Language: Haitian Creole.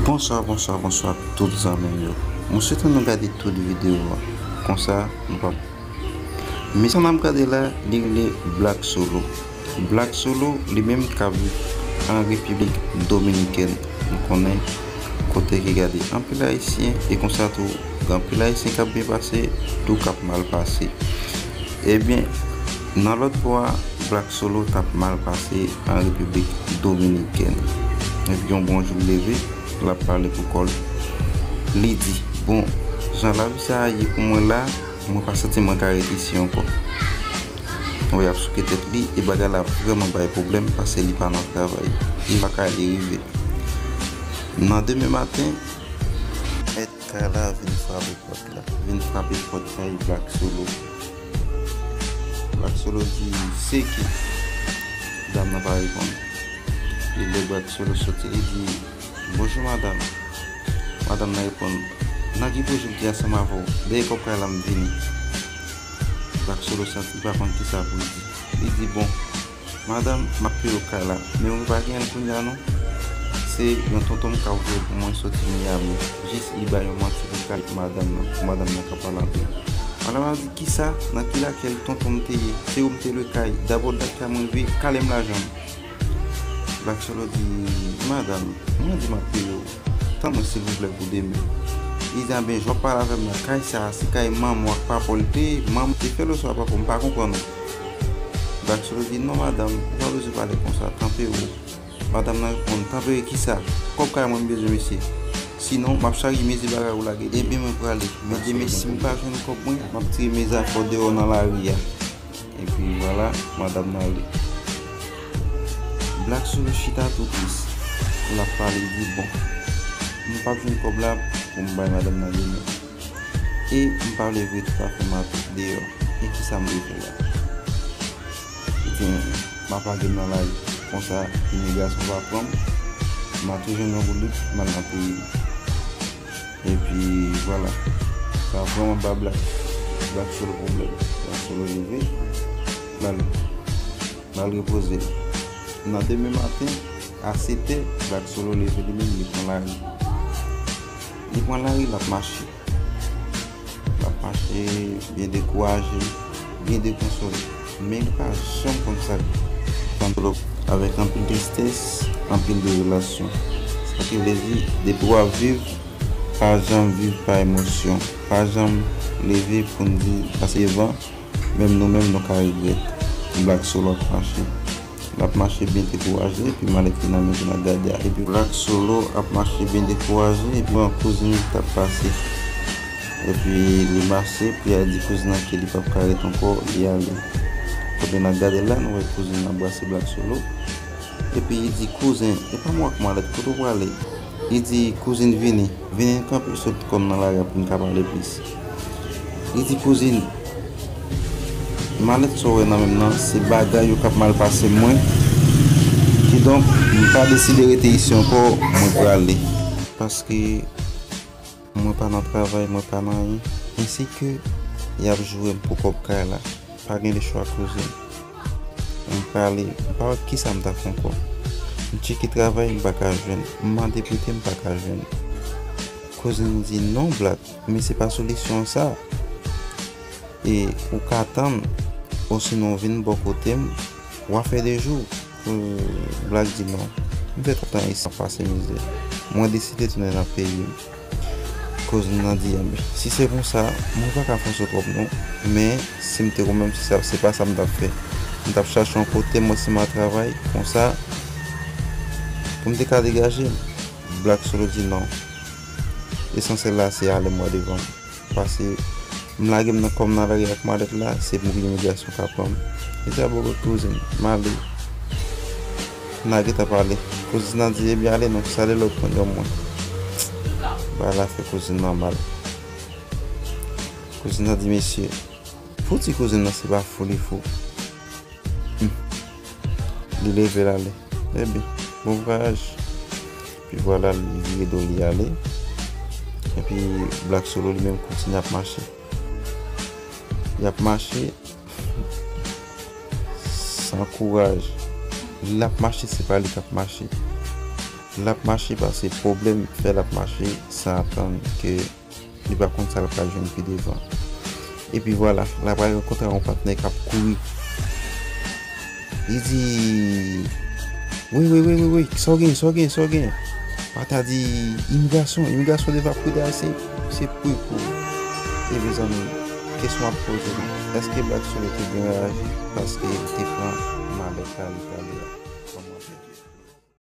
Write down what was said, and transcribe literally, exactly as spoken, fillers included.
Bonswa, bonswa, bonswa tout zanmi m yo. Mwen swete nou gade tout videyo a. Konsa, nou pa. Men sa n ap gade la, li rele Black Solo. Black Solo, li menm k ap viv an Repiblik Dominikèn. Nou konnen kote ki gade anpil Ayisyen, e konsa tou, gen anpil Ayisyen k ap byen pase, tou k ap mal pase. Ebyen, nan lòt bò a, Black Solo t ap mal pase an Repiblik Dominikèn. Epi yon bon jou l leve, l ap pale pou kò l. Li di, bon, jan lavi sa a ye pou mwen la, mwen pa santi mwen ka ret isi ankò. Wi, ap souke tèt li, e bagay la vrèman bay pwoblèm, paske li pa nan travay. Li pa ka ale rive. Nan demen maten, mèt kay la vin frape pòt la. Vin frape pòt kay Black Solo. Black Solo di, se ki? Dam nan pa reponn. E lè Black Solo soti, li di, bonjou, madanm. Madanm nan reponn, nan ki pwojè m te ansanm avè w? Dèyè kòb kay la m vini. Black Solo santi li pa konn kisa pou l di. Li di, bon, madanm, m ap peye w kay la, men ou pa genyen l kounye a non. Se yon tonton m k ap voye pou mwen soti Miami. Jis li bay yon manti pou kay madanm nan, pou madanm nan ka pale anpil. Madanm nan di, kisa? Nan ki lakèl tonton m te ye? Se ou m te lwe kay. Dabò dat kay mwen rive, kale m lajan m. Black Solo di, madanm, mwen di m ap peye w. Tann mwen silvouplè pou demen. Li di, anben, jan w ap pale avè m nan, kay sa a, se kay manman w ak papa w li te ye. Manman w te fè l oswa papa w, m pa konprann ou. Black Solo di, non, madanm, ou pa bezwen pale konsa, tanpri w. Madanm nan reponn, tanpri kisa? Kòb kay mwen m bezwen, mesye. Sinon, m ap chaje mezi bagay ou lage. Ebyen, mwen prale. Men demen, si m pa jwenn kòb mwen, m ap tire mezi afè w deyò nan lari a. Epi vwala, madanm nan ale. Black Solo chita tou tris. L ap pale, li di, bon, m p ap jwenn kòb la pou m bay madanm nan demen. E m pa vle vre tout afè m ap deyò. E kisa m dwe fè la? Li di, m ap lage m nan lari. Konsa, imigrasyon pa pran m. M a tou jwenn yon goud liv, m al nan peyi m. Epi, vwala. Sa vrèman ba Black, Black Solo pwoblèm. Black Solo leve, l al, l al repoze l. Nan demen maten, a sèt è, Black Solo leve li menm, li pran lari. Li pran lari, l ap mache. L ap mache, byen dekouraje, byen dekonsole. Men li pa janm konn sa k tann avèk anpil tristès, anpil dezolasyon. Sa ki vle di, depi w ap viv, pa janm viv pa emosyon. Pa janm leve pou n di, pase devan, menm nou menm nou ka regrèt. Black Solo ap mache. L ap mache byen dekouraje, epi malèt li nan men l, n ap gade a. Epi Black Solo ap mache byen dekouraje, epi yon kouzin li t ap pase. Epi li mache, epi a di kouzin nan ke li p ap ka ret ankò, li ale. Kote n ap gade la, nou wè kouzin nan brase Black Solo. Epi li di, kouzen, e pa mwen ak malèt, kote w prale? Li di, kouzin, vini. Vini n kanpe sot kò n nan lari a pou n ka pale plis. Li di, kouzin, malèt sa w wè nan men m nan, se bagay yo k ap mal pase mwen. Kidonk, m pa deside rete isi ankò, mwen prale. Paske mwen pa nan travay, mwen pa nan anyen. Ensi ke y ap joure m pou kòb kay la. Pa gen lechwa, kouzin. M prale, m pa wè kisa m ta fè ankò. M tcheke travay, m pa ka jwenn. M mande prete, m pa ka jwenn. Kouzin di, non, Black, men se pa solisyon sa. E ou ka tann, osinon w vin bò kote m, w a fè de jou. Black di, non. M fè twòp tan isi ap pase mizè. Mwen deside tounen nan peyi m. Kouzin nan di, anben, si se konsa, mwen pa ka fòse w twòp non. Men, si m te ou menm, se sa, se pa sa m t ap fè. M t ap chache yon kote, mwen si m a travay, konsa, pou m te ka degaje m. Black Solo di, non. Esansyèl la, se ale m wè devan m. Pase, m lage m nan kò m nan lari ak malèt la, se pou imigrasyon ka pran m. Li di, a bon, kouzin, m ale. N a gentan pale. Kouzin nan di, ebyen, ale non, salye lòt moun yo mwen. Bagay la fè kouzin nan mal. Kouzin nan di, mesye, fouti kouzin nan se pa fou li fou. Hmm. Li leve l ale. Ebyen, bon vwayaj. Epi vwala, li vire do li ale. Epi Black Solo li menm kontinye ap mache. Li ap mache san kouraj. Li ap mache, se pa li k ap mache. L ap mache pase pwoblèm, fè l ap mache san atann ke li pa konn sa l pral jwenn pi devan. Epi vwala, l ap al rankontre yon patnè k ap kouri. Li di, "Wi, wi, wi, wi, wi, sa w genyen, sa w genyen, sa w genyen?" Patnè a di, "Imigrasyon, imigrasyon devan ap kouri dèyè, se, se pou, pou." E mezanmi, kesyon ap poze nou, èske Black Soleil te byen reyaji paske li te pran malèt la, li t ale a? Kòman?